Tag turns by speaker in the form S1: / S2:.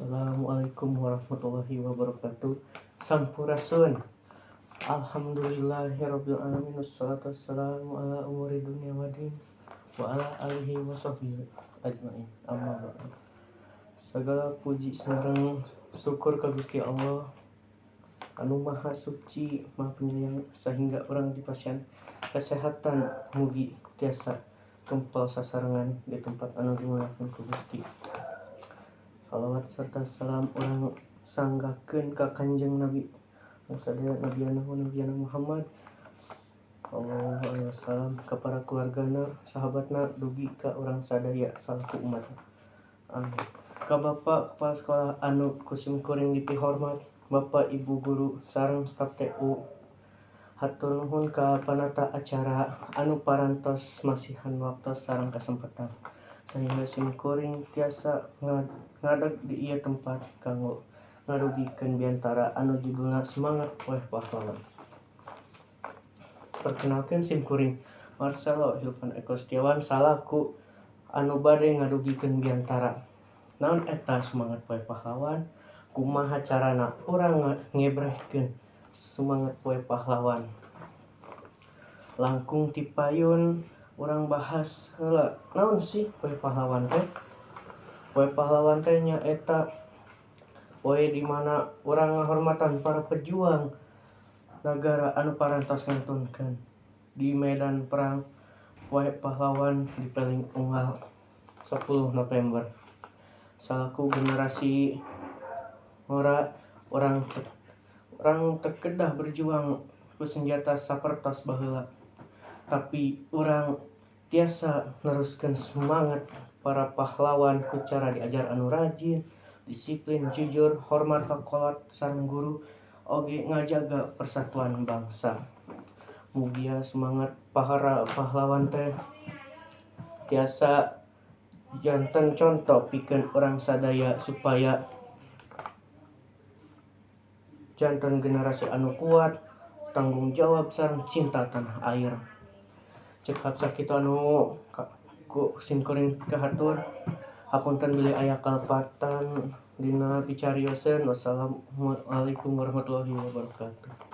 S1: Assalamualaikum warahmatullahi wabarakatuh. Sampurasun. Alhamdulillahirabbil alamin, wassalatu wassalamu ala umuri dunya waddin wa ala alihi wa sahbihi ajmain. Amma ba'du. Segala puji sareng syukur ka Gusti Allah anu maha suci, maha penyayang, sehingga urang dipasihan kesehatan, mugi tiasa kempal sasarengan di tempat anu dimuliakeun ku Gusti. Salawat serta salam urang sanggakeun ka Kanjeng Nabi sadaya, Nabi Muhammad sallallahu alaihi wasallam, ka para keluargana, sahabatna, dugi ka urang sadaya salaku umat. Amin. Ka Bapak Kepala Sekolah anu ku simkuring dipihormat, Bapak Ibu guru sareng staf TU, hatur nuhun ka panata acara anu parantos masihan waktos sareng kesempatan sehingga simkuring tiasa ngadeg di ieu tempat kanggo ngadugikeun biantara anu judulna Semangat Poe Pahlawan. Perkenalkeun, simkuring Marcelo Hilvan Eko Setiawan salaku anu bade ngadugikeun biantara. Naon eta semangat Poe Pahlawan? Kumaha carana urang ngebrehkeun semangat Poe Pahlawan? Langkung ti payun urang bahas heula, naon sih Poe Pahlawan teh? Poe Pahlawan teh nyaeta poe di mana urang ngahormatan para pejuang nagara anu parantos ngantunkeun di medan perang. Poe Pahlawan dipeling unggal 10 November. Salaku generasi ngora, urang teu kedah berjuang ku senjata sapertos baheula, tapi urang tiasa neruskeun semangat para pahlawan ku cara diajar anu rajin, disiplin, jujur, hormat ka kolot sareng guru, oge ngajaga persatuan bangsa. Mugia semangat para pahlawan teh tiasa janten conto pikeun urang sadaya supaya janten generasi anu kuat, tanggung jawab sareng cinta tanah air. Cekap sakitu anu ku simkuring kahatur. Hapunten bilih aya kalepatan dina picarioseun. Wassalamualaikum warahmatullahi wabarakatuh.